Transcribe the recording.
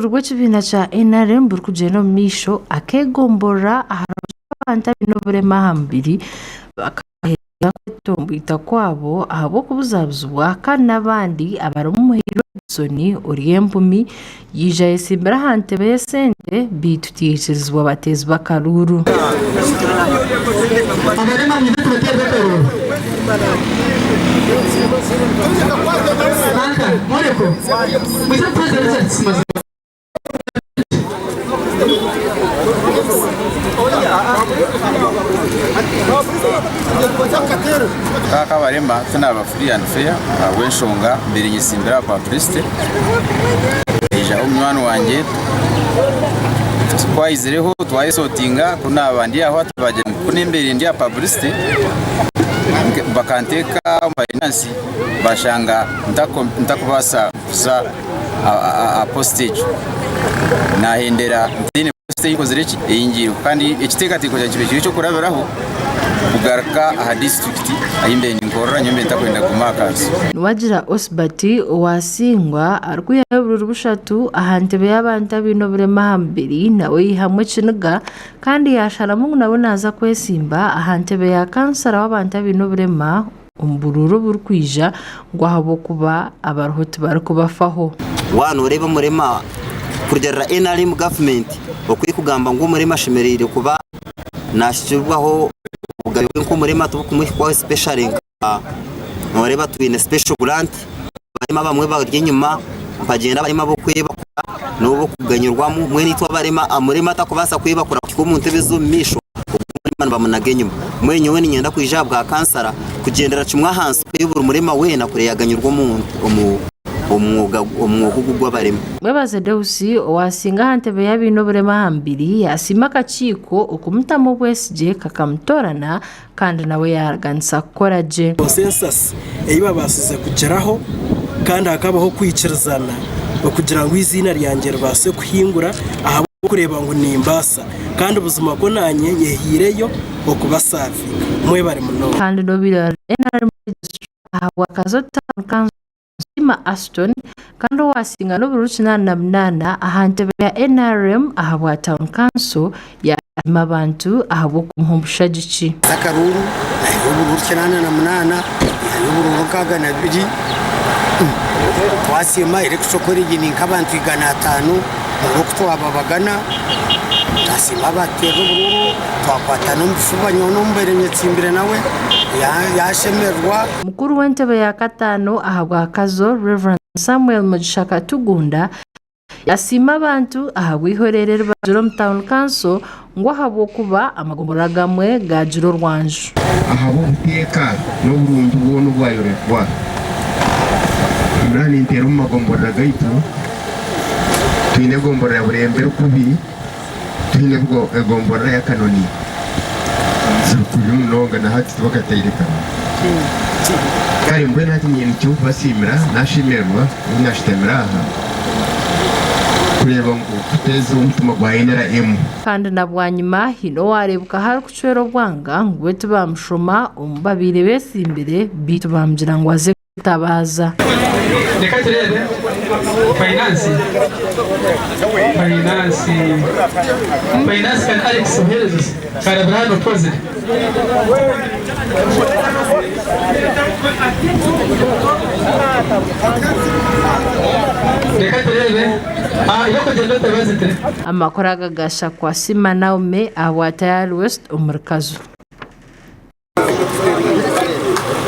Oburuuru bw'ekibiina kya NRM burikugyenda omu maisho, akeegomborora aha rubaju rw'abantu abaine oburema aha mubiri bakaheereza kwetomboita kwabo ahabw'okubuzabuzibwa kandi n'abandi abarimu Muhairwe Edson ori empumi yaija ayetsimbire aha ntebe y'esente beitu tiyaikirizibwa bateezi b'akaruuru. Nk'abarema tinaba free and fair ahabw'enshonga mbaire nyetsimbire aha publicity haijaho munywani wangye twaizireho twayesotinga ku naaba ndi aho bagira ngu ku mbaire ndi aha publicity bakanteeka omu finance bashanga ntakubaasa kuza aha post egyo nahendera ntaine post ei nkozire ki ei ngiireho kandi ekiteekateeko kyangye kibaire kiri eky'okurabiraho kugaruka aha disiturikiti ahi mbaire ninkorera nyowe mbaire ntakwenda kuguma aha kanso. Niwagira Osbert owasingwa arikwihayo oburuuru bushatu aha ntebe y'abantu abaine oburema aha mubiri nawe yaihamu ekiniga kandi yasharamu ngu nawe naaza kwesimba aha ntebe ya kansara w'abantu abaine oburema omu buruuru oburikwija ngu ahabw'okuba abariho tibarikubafaho. Waaba nooreeba omurema kurugiirira NRM gavumenti oku erikugamba ngu omurema ashemereire kuba naashukirwaho obugabe bwe nk'omurema tibukumuhikwaho especially nka nooreeba twine special grant abarema abamwe bari enyima nibagyenda abarema ab'okwebakura n'ab'okuganyirwamu mbwenu itwe abarema omurema atakubaasa kwebakura kuhika omu ntebe ez'omu maisho ogwo omurema nibamunaga enyima. Mbwenu nyowe niinyenda kwija aha bwa kansara kugyendera kimwe ahansi kuri buri murema weena kuri yaganyirwa omu omwoga ogu gw'abarema. Mwebaze Deus owaasinga aha ntebe y'abaine oburema aha mubiri yaasiima akakiiko okumutamu obwesigye kakamutoorana kandi nawe yaaraganisa kukora gye. Consensus ei babaasize kugiraho kandi hakabaho okwikirizana okugira ngu eiziina ryangye ribaase kuhingura ahabw'okureeba ngu nimbaasa kandi buzima kwo naanye nyehaireyo okubasaavinga. Mwebare munonga. Kandi n'obaire ari NRM Registrar ahabwa Kazo Town Council, Nsiima Aston kandi owaasinga n'oburuuru 88 aha ntebe ya NRM ahabwa Town Council yaasiima abantu ahabw'okumuha obushagiki. Akaruuru naihayo oburuuru 88 naihayo oburuuru 62 twasiima election oku eri ni nk'abantu 500 oku twababagana twasiima abaatuteerera oburuuru twakwatana omu bifuba nyowe n'ou mbaire nyetsimbire nawe yaashemererwa. Mukuru w'entebe ya kataano ahabwa Kazo, Rev. Samuel Mugisha Katugunda yasiima abantu ahabw'eihorero eri baagira omu tauni kanso ngu ahabw'okuba amagombolola agamwe gaagira orwanju. Ahabw'obuteeka n'oburungi bwona obwayorekwa. Naaba ninteera omu magomborora gaitu, twine egomborora ya Burembe Rukubi, Twine egomborora ya Kanoni ziri kubi munonga na hati tibakataire Kanoni. Kare mbwenu hati nyine eky'okubasiimira nashemererwa obu nashutamire aha kureeba ngu kuteeza omutima gwa NRM. Kandi na bwanyima haine owaareebukaho arikucwera obwanga ngu we tibaamushoma omu babaire beetsimbire beitu baamugira ngu aze Tabaaza. Reka tureebe finance finance finance can Alex ohereze karabira hano opposite. Reka tureebe ah yokugyenda otabazite. Amakuru aga gashakwa Sima Naume ahabwa Tayari West omuri Kazo.